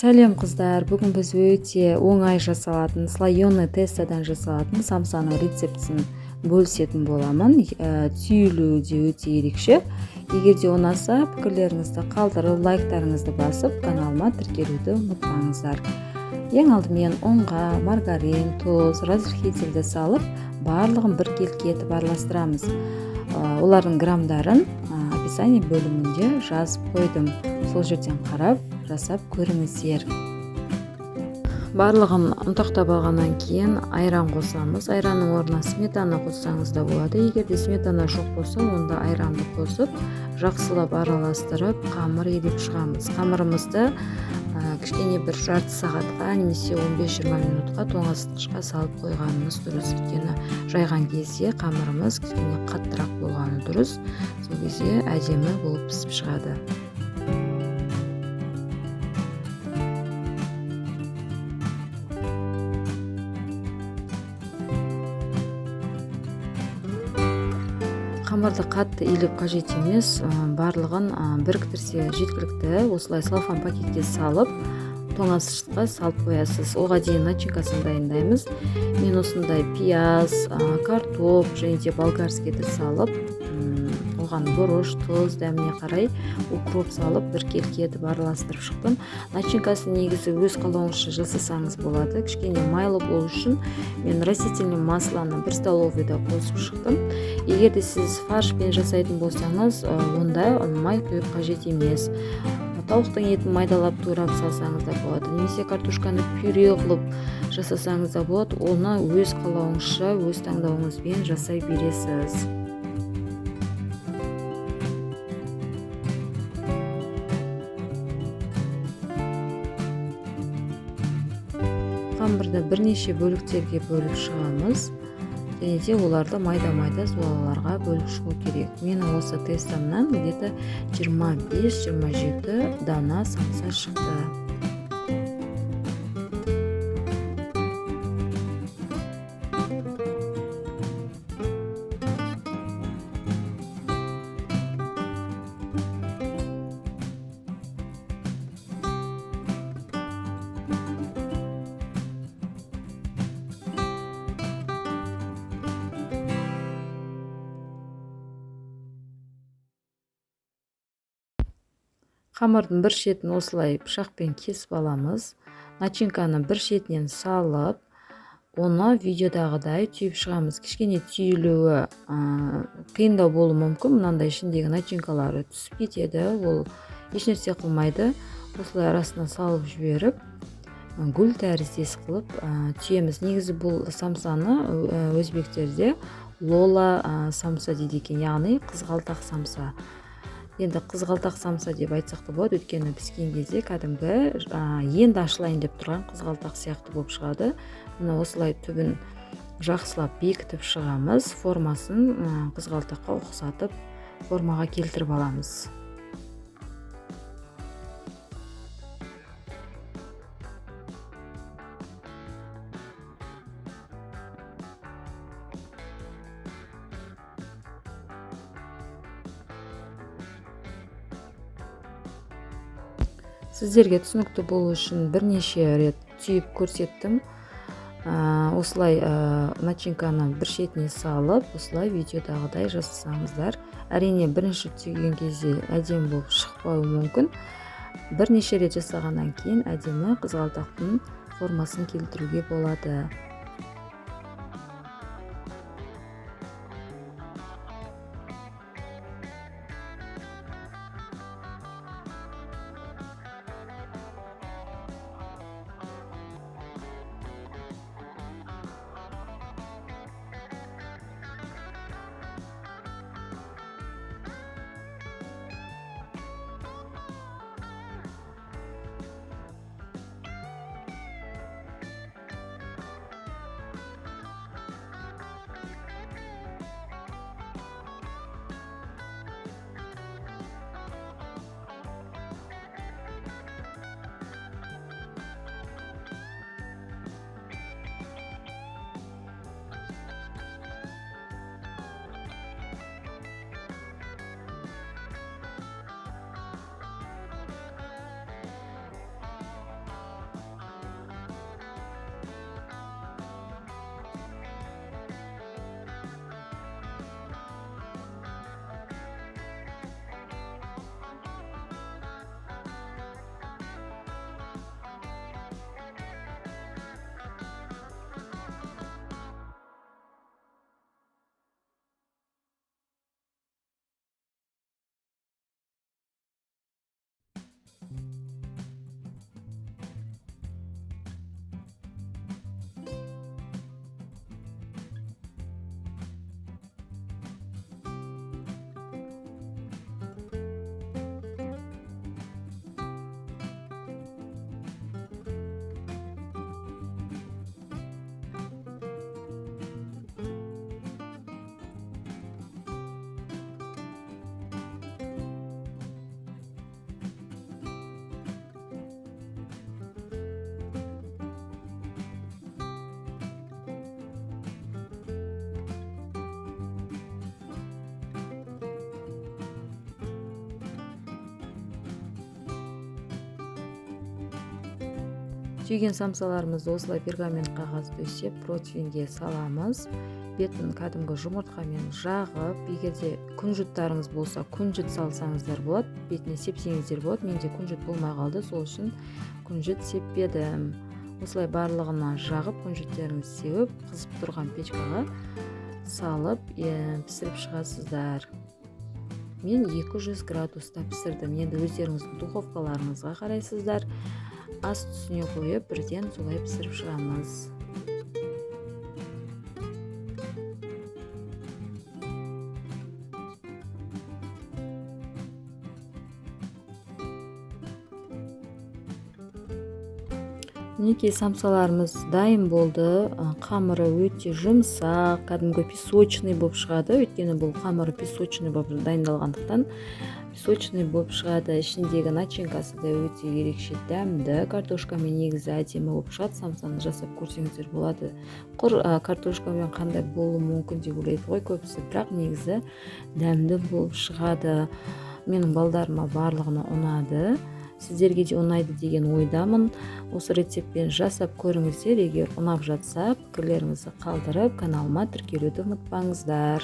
Сәлем, қыздар! Бүгін біз өте оңай жасалатын, слоеный тестодан жасалатын самсаның рецептісін бөлісетін боламын. Түйілуі де өте ерекше. Егер де ұнаса, пікірлеріңізді қалдырып, лайктарыңызды басып, каналыма тіркелуді ұмытпаңыздар. Ең алдымен ұнға маргарин, тұз, разрыхлительді салып, барлығын біркелкі етіп араластырамыз. Олардың грамдарын описание бөлімінде жазып қойдым. Сол жерден қарап, жасап көріңіздер. Барлығын ұнтақтап алғаннан кейін айран қосамыз. Айранның орнына сметана қоссаңыз да болады. Егер де сметана жоқ болса, онда айранды қосып, жақсылап араластырып, қамыр илеп шығамыз. Қамырымызды кішкене бір жарты сағатқа немесе 15-20 минутқа тоңазытқышқа салып қойғанымыз дұрыс. Өйткені жайған кезде қамырымыз кішкене қаттырақ болғаны дұрыс. Сол кезде әдемі болып пісіп шығады. Қамырды қатты илеп қажет емес, барлығын біріктірсе жеткілікті. Осылай целлофан пакетке салып, тоңазытқышқа салып қоясыз. Оға дейін начинкасын дайындаймыз. Мен осындай пияз, картоп және де болгарскийді салып, оған бұрыш, тұз, дәміне қарай укроп салып, біркелкі етіп араластырып шықтым. Начинкасын негізі өз қалауыңызша жасасаңыз болады. Кішкене майлы болу үшін мен растительный маслоны бір столовыйда қосып шықтым. Егер де сіз фаршпен жасайтын болсаңыз, онда май құю қажет емес. Тауықтың етін майдалап турап салсаңыз да болады, немесе картошканы пюре қылып жасасаңыз да болады. Оны өз қалауыңызша, өз таңдауыңызбен жасай бересіз. Қамырды бірнеше бөліктерге бөліп шығамыз. Және де оларды майда-майда зуалаларға бөліп шығу керек. Менің осы тестомнан где-то 25-27 дана самса шықты. Қамырдың бір шетін осылай пышақпен кесіп аламыз. Начинканы бір шетінен салып, оны видеодағыдай түйіп шығамыз. Кішкене түйілуі қиындау болуы мүмкін. Мынандай ішіндегі начинкалары түсіп кетеді, ол ешнәрсе қылмайды. Осылай арасына салып жіберіп, гүл тәріздес қылып түйеміз. Негізі бұл самсаны өзбектерде лола самса дейді екен, яғни қызғалдақ самса. Енді қызғалдақ самса деп айтсақ та болады, өйткені піскен кезде кәдімгі енді ашылайын деп тұрған қызғалдақ сияқты болып шығады. Мына осылай түбін жақсылап бекітіп шығамыз, формасын қызғалдаққа ұқсатып формаға келтіріп аламыз. Сіздерге түсінікті болу үшін бірнеше рет түйіп көрсеттім. Осылай начинканы бір шетіне салып, осылай видеодағыдай жасасаңыздар, әрине бірінші түйген кезде әдемі болып шықпауы мүмкін. Бірнеше рет жасағаннан кейін әдемі қызғалдақтың формасын келтіруге болады. Түйген самсаларымызды осылай пергамент қағаз төсеп, противеньге саламыз. Бетін кәдімгі жұмыртқамен жағып, егер де күнжіттарыңыз болса, күнжіт салсаңыздар болады, бетіне сепсеңіздер болады. Менде күнжіт болмай қалды, сол үшін күнжіт сеппедім. Осылай барлығына жағып, күнжіттеріңізді сеуіп, қызып тұрған печкаға салып, пісіріп шығасыздар. Мен 200 градуста пісірдім. Енді өздеріңіздің духовкаларыңызға қарайсыздар. Ас үстіне қойып, бірден солай пісіріп шығамыз. Мінекей, самсаларымыз дайын болды. Қамыры өте жұмсақ, кәдімгі песочный болып шығады. Өйткені бұл қамыры песочный болып дайындалғандықтан песочный болып шығады. Ішіндегі начинкасы да өте ерекше дәмді. Картошкамен негізі әдемі болып шығады. Самсаны жасап көрсеңіздер болады. Құр картошкамен қандай болуы мүмкін деп ойлайды ғой көбісі, бірақ негізі дәмді болып шығады. Менің балдарыма барлығына ұнады. Сіздерге де ұнайды деген ойдамын. Осы рецептпен жасап көріңіздер. Егер ұнап жатса, пікірлеріңізді қалдырып, каналыма тіркелуді ұмытпаңыздар.